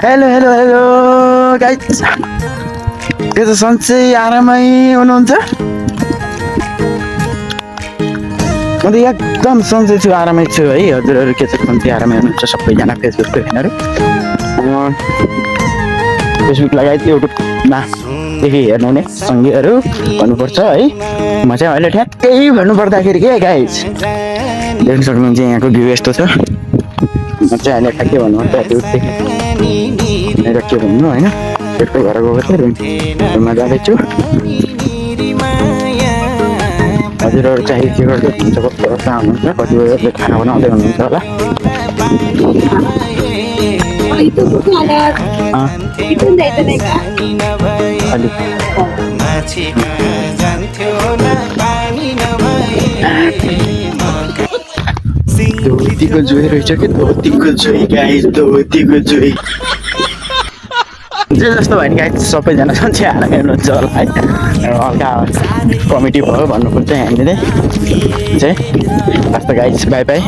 Hello hello hello guys, के छ सन्चै आरामै हुनुहुन्छ? म त एकदम सन्चै छु, आरामै छु है। हजुरहरू के छ, सन्चै आरामै हुनुहुन्छ सबैजना? फेसबुकको फ्यानहरू फेसबुक लगायत युट्युबमा देखि हेर्नुहुने सङ्गीहरू भन्नुपर्छ है। म चाहिँ अहिले ठ्याक्कै भन्नुपर्दाखेरि के गाइस, देख्न सक्नुहुन्छ यहाँको भ्यू यस्तो छ। म चाहिँ अहिले ठ्याक्कै भन्नुपर्दाखेरि के भन्नु होइन, पेटको घर गएको थिएँ, रुममा जाँदैछु। हजुरहरू चाहिँ के गर्दै हुनुहुन्छ, कस्तो कस्तो हुनुहुन्छ, कतिपयले खाना बनाउँदै हुनुहुन्छ होला। धोतीको जोई रहेछ कि, धोतीको जोई गाइस, धोतीको जोई। जे जस्तो भयो नि गाइस, सबैजना सन्चै आरामै हुनुहुन्छ होला है। हल्का कमेडी भयो भन्नुपर्छ यहाँनिर चाहिँ। हस् त गाइस, बाई बाई।